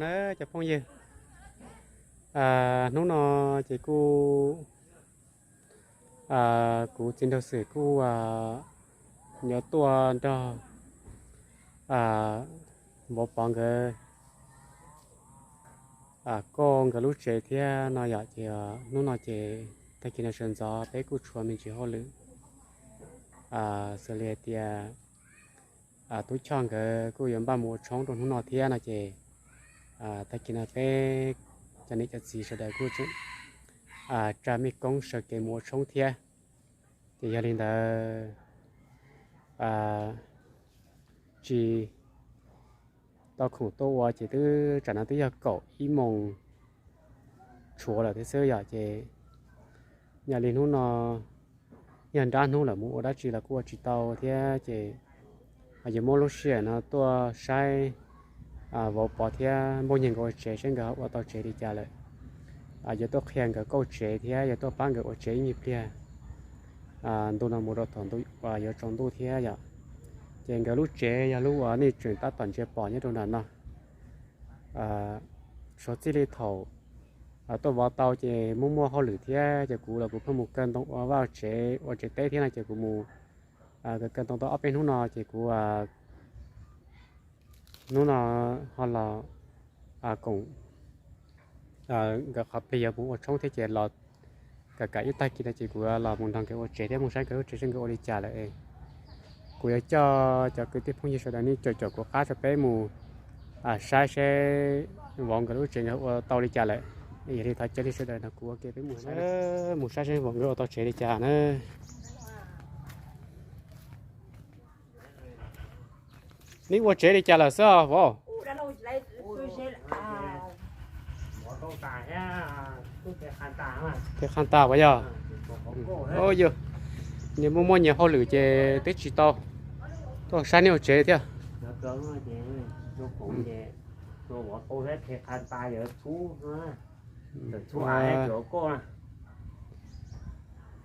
Na cov phooj ywg, hnub no ces kuj, kuv Txiv Nraug Xwm kuj yuav tuaj nrog vauv Pov nkawd kauj nkawd lub tsev thiab no yom. Ces hnub no ces tag kis no sawv ntxov peb kuj tshuav me ntsis hauj lwm xws li hais tias tub Choj nkawd kuj yuav npaj mus ua tshoob rau hnub no thiab no ces tag kis no peb cov niam cov txiv sawv daws kuj tseem tsa mej koob sawv kev mus ua tshoob thiab. Ces yog li ntawd tsis tau khoom tuaj ua ces twb tsam no twb yog kaum ib moos tshuav lawm thiab xwb yom. Ces yog li hnub no yog nrab hnub lawm mus ua dab tsi los kuj ua tsis tau thiab ces yuav muab lub sij hawm no tuaj saib vauv Pov thiab Npauj Nyiag nkawd ua tsev saib nkawd ho ua tau tsev li cas lawm. Yuav tuaj qhia nkawd kauj tsev thiab yuav tuaj pab nkawd ua tsev ib nyuag pliag. Ntu no mus rau thaum ntu yuav tsaus ntuj thiab yom. Ces nkawd lub tsev yog lub uas nej tseem tab tom ntsia pom nyob rau nram no. Suav txij li thaum tuaj vov tau ces muaj muaj hauj lwm thiab ces kuv los kuv pheej mus kaw ntoo ua vaj tsev ua tsev teb thiab no ces kuv mus kaw ntoo tau ob peb hnub no ces kuv hnub no ho los koom nkawd qhov plig yuav mus ua tshoob thiab ces los kam kam ib tag kis no ces kuv los mus nrog nkawd ua tsev thiab mus saib nkawd lub tsev saib nkawd ua li cas lawm. Kuv yuav coj cov kwv tij phooj ywg sawv daws nej caum caum kuv qab rau peb mus saib seb vauv nkawd lub tsev nkawd ua tau li cas lawm. Yog li thov caw nej sawv daws nrog kuv ua ke peb mus saib, mus saib seb vauv nkawd ua tau tsev li cas na. Neb ua tsev li cas lawm xwb os vauv? Tes qha tas puas yog? Yog muaj muaj nyias hauj lwm ces twb tsis tau tuaj saib neb ua tsev thiab.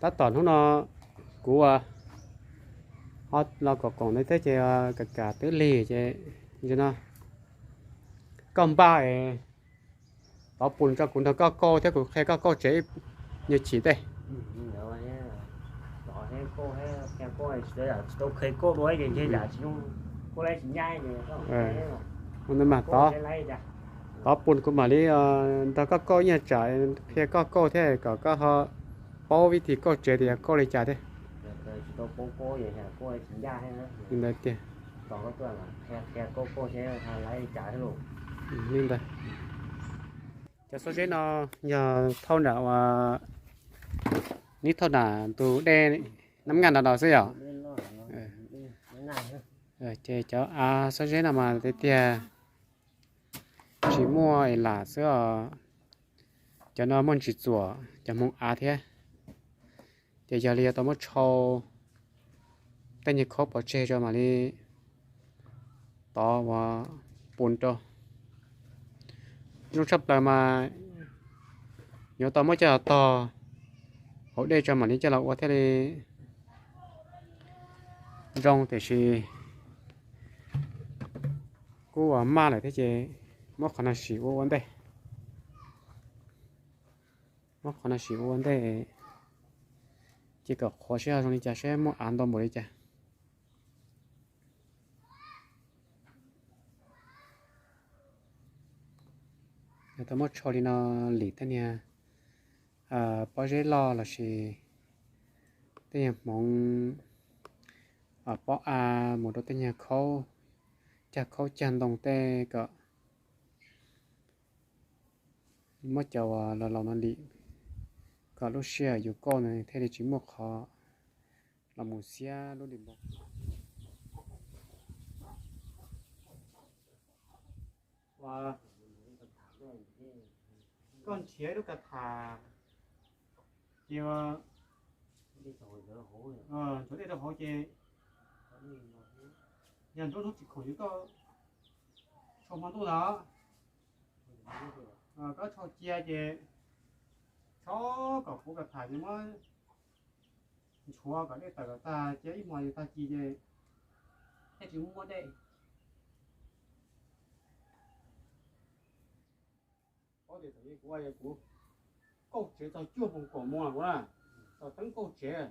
Tab tom hnub no kuv ho los kom koom ntawd thiab ces kam kam twb lig ces no koj npaj es tov pus tso kuv nrog koj kauj thiab kuv qhia koj kauj tsev ib nyuag chim tej. Ua ntawd mas tov, tov pus kuv mam li nrog koj kauj ib nyuag tsam qhia koj kauj thiab kom koj ho paub vib thim kauj tsev tias yog kauj li cas thiab. Li ntawd tiag. Li ntawd. Cov xob zeb no yog thauj nram uas, neb thauj nram tus dej Nab Nkaj nrad no xwb yom? Ces cov av xob zeb no mas tiag tiag tsis muaj es lam xwb os. Cov no muaj ntsis txuam cov hmoov av thiab. Ces yog li yuav tau muab tshau tej nyuag khaub pov tseg tso mam li tov ua pus rau. Zoo tshaj plaws mas yuav tau muab coj los tog hauv dej tso mam li coj los ua thiaj li zoo tiam sis kuj ua maj lawm thiab ces muab qhov no sim ua ua ntej. Muab qhov no sim ua ua ntej ces kom qhuav seb ho zoo li cas seb muaj av ntau npaum li cas. Yog tau muab tsho li no lim tej niag pob zeb loj lossis tej niag hmoov pob av mus rau tej niag khaub, cag khaub cag ntoo tej kom muab cov uas los laus no lim kom lub sij hawm yus kauj no thiaj li tsis muaj qhov los mus xiab lub lim npo. Koj nrhiav lub ka tham ces ntxuav dej rau hauv ces yog nruab hnub tsis khoom ces koj tshau hmo ntuj ntag. Koj tshau cia ces tshau kom puv ka tham ces muab nchuav kom dej tawm kom tag cia ib hmo tag ci ces thiaj tsis muaj dej. Kuv, kuv kauj tsev txog cuaj moos kaum moos kuv na, txog teeb kauj tsev.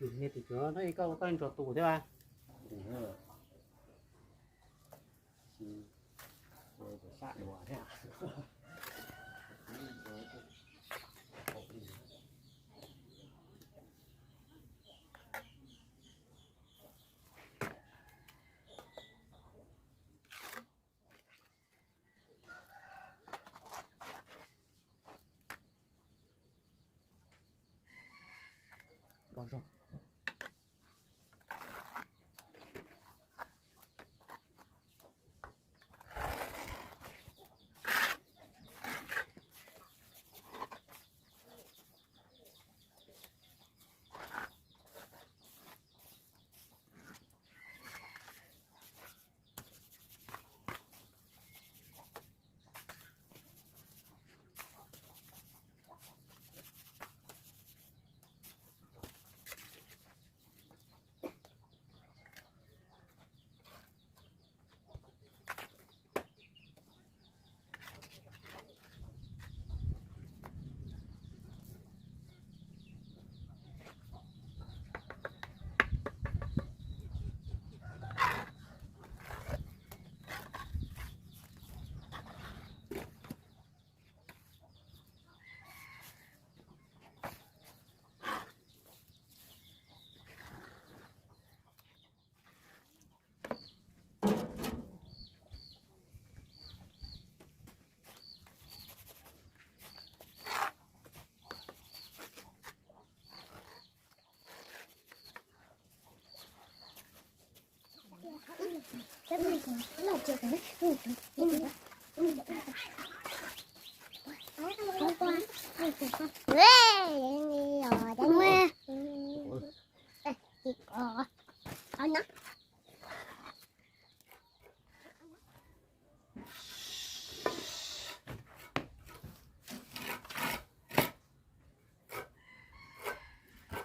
Tus niag tim cuav no koj, koj ntsuas tus thiab a?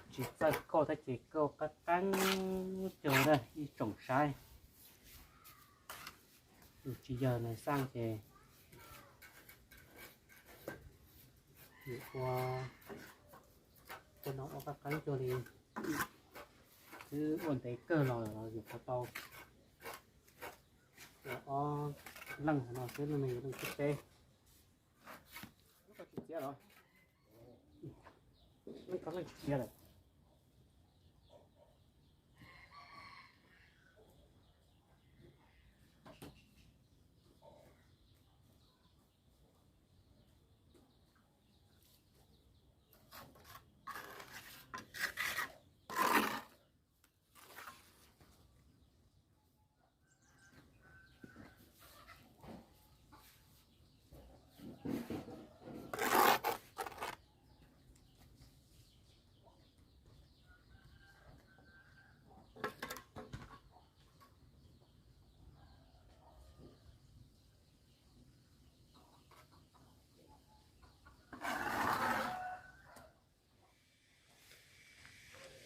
Tsis txawj kauj thiab ces kauj qab qeeb cuag ib tsoom saib. Yus tsis yog nais xaj ces yus ua tej no ua qab qeeb cuag li, twb ua ntev kawg los yus qhov tau ob leej no xwb, leej no yog leej thib peb. Leej ko leej tsis txiav lawm.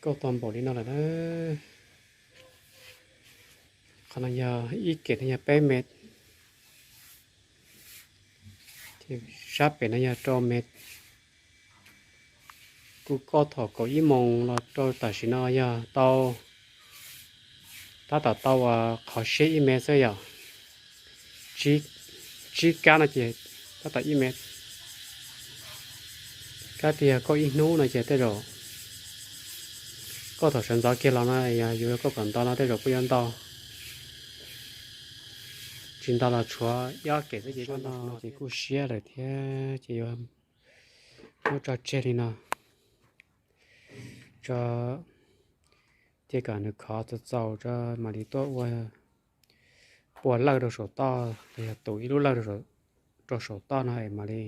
Kauj tau npaum li no lawm na. Qhov no yog ib kem no yog peb mev, sab pem no yog rau mev. Kuv kauj thaum kaum ib moos los rau tam sim no yog tau, tab tom tau uas qhov siab ib mev xwb yom. Tsib kab no ces tab tom ib mev. Tab tias koj ib hnub no ces tej zaum koj thaum sawv ntxov kiag los no, yog yuav koj kom nto no tej zaum kuj yuav nto, tsis nto los tshuav ib ob kem xwb ces no ces kuj siab lawm thiab ces yuav muab tso tseg li no. Tso, cia kom nws khov txaus txaus tso mam li tuaj ua, ua lawj rau saum toj los yog tus ib lub lawj rau saum toj no es mam li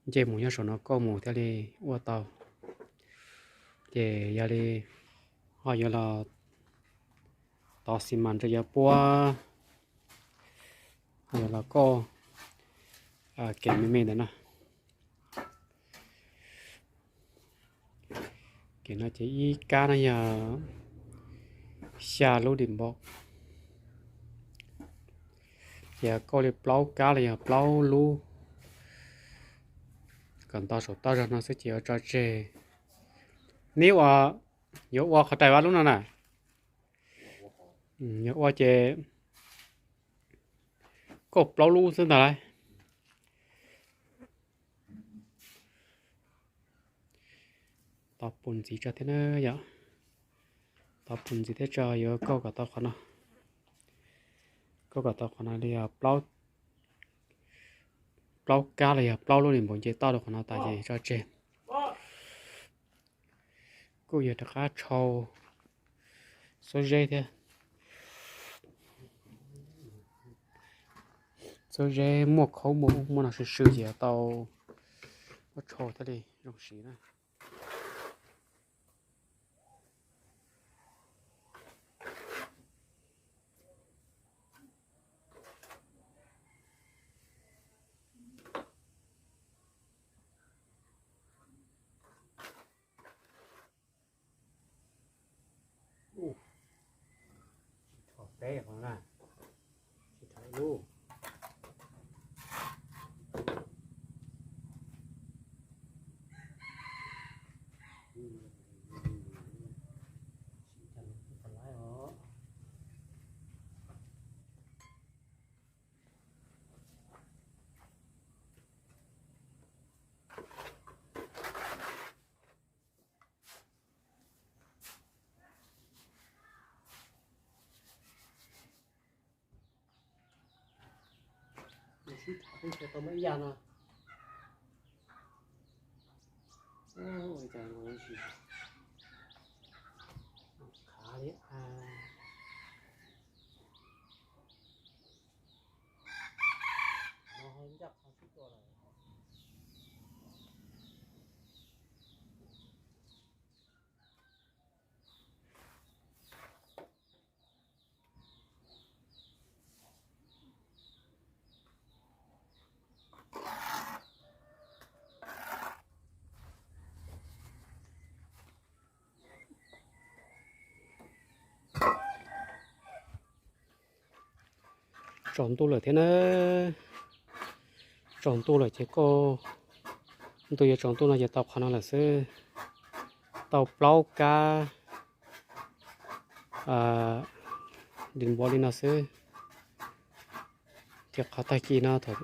nce mus nyob saum no kauj mus thiaj li ua tau. Ces yog li ho yuav los tov xi mas rau yuav puab, ho yuav los kauj kem me me ntawm no. Kem no ces ib kab no yog xya lub di npov, ces kauj li plaub kab los yog plaub lub kom nto saum toj zog no xwb ces yuav tso tseg. Neb ua, yuav ua qhov rais vaj lub no na, yuav ua ces kauj plaub lub xwb ntag lauj. Tov pus ntxiv tso thiab na yom. Tov pus ntxiv thiab tso yuav kauj kom tau qhov no. Kauj kom tau qhov no li yog plaub kab los yog plaub lub li npaum nce toj rau qhov no tas ces tso tseg. Kuj yog rov qab tshau xuab zeb thiab. Xuab zeb muaj khaub muaj ub muaj no swm swm ces tau muab tshau thiaj li zoo siv na. Tsis tho peb qhov na, tsis tho ib lub. Sib tham peb ntshe tau muab ib yam no. Ua cas ua tsis khav li a. No ncaj qhov sib tua lawm. Tsaus ntuj lawm thiab na. Tsaus ntuj lawm ces kauj, ntuj yuav tsaus ntuj no ces tau qhov no lawm xwb. Tau plaub kab di npov li no xwb. Ces qhov tag kis no thaum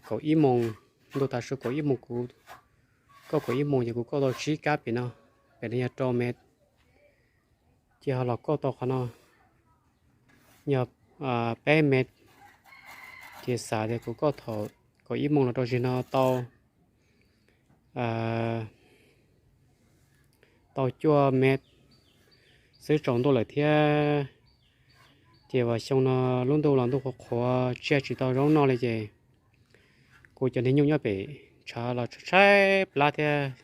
kaum ib moos, ntuj tav su kaum ib moos kuv kauj kaum ib moos ces kuv kauj tau tsib kab pem no, pem no yog rau mev. Ces ho los kauj tau qhov no yog peb mev. Ces xav tias kuv kauj thaum kaum ib moos los rau zim no tau tau cuaj mev xwb, tsaus ntuj lawm thiab. Ces vas xyoo no lub ntuj los ntuj qhuav qhuav, tsiaj tsis tau zaub noj li ces kuv cov niag nyuj nyob pem tshav los tshaib plab thiab.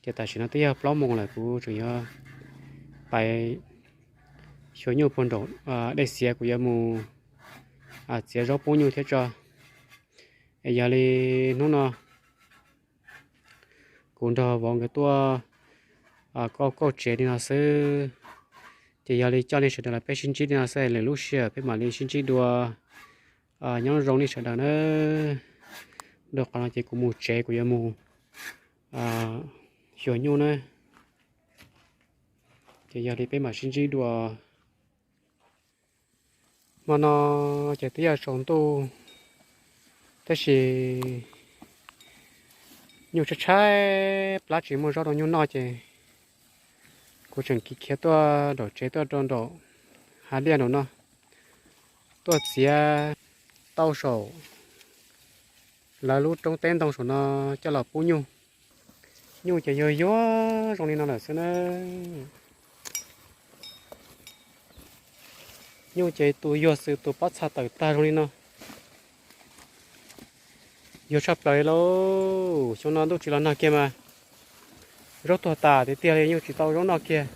Ces tam sim no twb yog plaub moos lawm, kuv tseem yuav pais xyuas nyuj puag nraum dej xiav, kuv yuav mus txiav zaub pub nyuj thiab tso. Es yog li hnub no kuv nrog vauv nkawd tuaj kauj kauj tsev li no xwb. Ces yog li coj nej sawv daws los peb sib ntsib li no xwb, lwm lub sij hawm peb mam li sib ntsib dua. Nyob zoo nej sawv daws na. Dua qhov no ces kuv mus tsev, kuv yuav mus xyuas nyuj na. Ces yog li peb mam sib ntsib dua. Hmo no ces twb yog tsaus ntuj, tab sis Nyuj tshaib tshaib plab tsis muaj zaub rau nyuj noj ces kuv tseem kis khiav tuaj nraum tsev tuaj rau nraum hav liaj nraum no, tuaj txiav tauj saum lawv lub roob teb ntoo saum no coj los pub nyuj. Nyuj ces yuag yuag zoo li no lawm xwb na. Nyuj ces tus yuag xwm tus pob txha tawm tag zoo li no. Yuag tshaj plaws li lauj, xyoo no ntuj tsis los nag kiag mas zaub tuag tas tiag tiag li, nyuj tsis tau zaub noj kiag.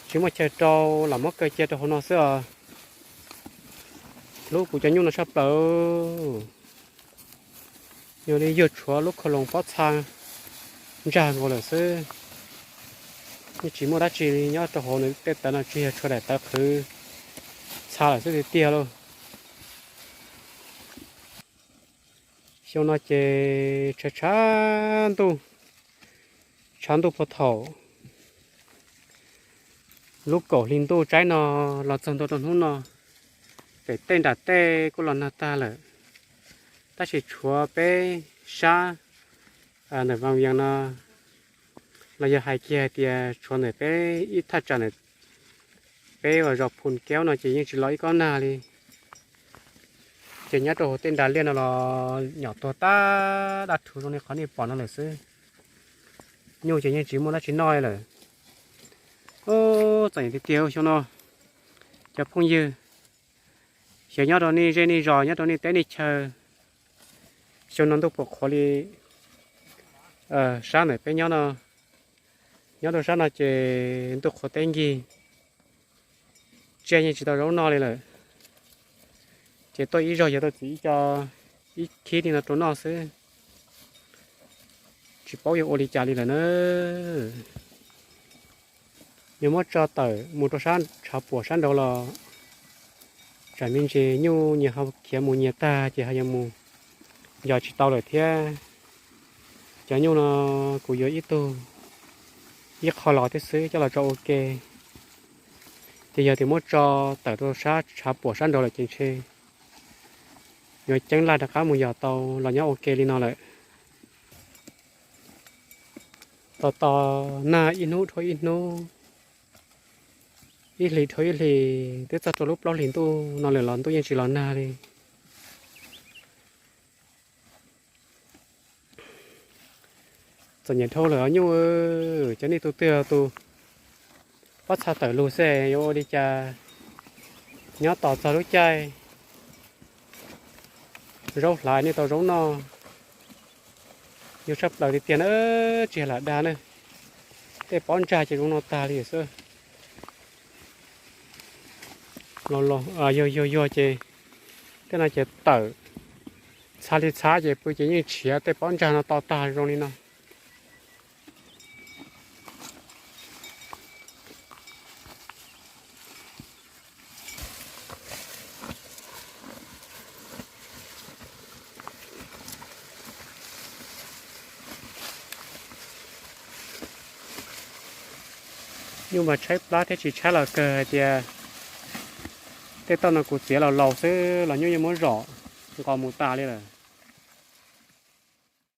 Tsis muaj chaw rau los muab kaw cia rau hauv no xwb os. Hlub kuv cov nyuj no tshaj plaws. Yog li yuag tshuav lub khau loos pob txha ntsag nkaus lawm xwb. Yeej tsis muaj dab tsi li, nyob rau hauv nws tej tawv no tsis yog tshuav daim tawv qhwv txha lawm xwb tiag tiag lauj. Xyoo no ces tshav tshav ntuj, tshav ntuj puag thaum lub kaum hli ntuj tsaib no los txog ntua rau hnub no, pem tej nram tej kuj los nag tag lawm, tab sis tshuav peb sab ntawm Vaj Vias no los yog hais kiag hais tias tshuav ntawm peb ib thaj tsam ntawm peb uas zos Phun Keub no ces yeej tsis los ib kob nag li. Ces nyob rau hauv tej nras liaj no los nyom tuag tag dab rhuv zoo li qhov nej pom no lawm xwb. Nyuj ces yeej tsis muaj dab tsi noj li lawm. Txom nyem tiag tiag xyoo no cov phooj ywg. Xyov nyob rau nej zej nej zos, nyob rau nej teb nej chaw, xyoo no ntuj puas qhuav li sab ntawm peb nyob no. Nyob rau sab no ces ntuj qhuav teb nkig, tsiaj yeej tsis tau zaub noj li lawm. Ces tuaj ib zaug yog tuaj txiav ib co ib khib li no rau noj xwb, tsis paub yuav ua li cas li lawm na. Yuav muab tso tawm mus rau sab tshav puam sab nraud los tsam me ntsis nyuj nyias ho khiav mus nyias tag ces ho yuav mus yos tsis tau lawm thiab. Cov nyuj no kuv yuav ib tug ib qho los thiab xwb coj los tso ua ke. Ces yog tias muab tso tawm rau sab tshav puam sab nraud lawm ces ntshe yuav ceeb laj rov qab mus yos tau los nyob ua ke li no lawm. Tos tos nag ib hnub dhau ib hnub, ib hlis dhau ib hlis, twb txog rau lub plaub hlis ntuj no lawm los ntuj yeej tsis los nag li. Txom nyem dhau lawm os nyuj, cov nej tus twg tus pob txha tawm lug xwb yuav ua li cas nyob tos txog lub caij zaub hlav nej tau zaub noj. Yuag tshaj plaws tiag tiag na, tsis yog lam dag na. Tej pob ntsag ces zoo no tag li xwb. Los los yuag yuag yuag ces tej no ces tawm txha li txha ces pw ces yeej tshiav tej pob ntsag no to tag zoo li no. Nyuj mas tshaib plab thiab tsis tshaib los kawg hais tias tej tauj no kuv txiav los laus xwb los nyuj yeej muab zom nqos mus tas li lawm.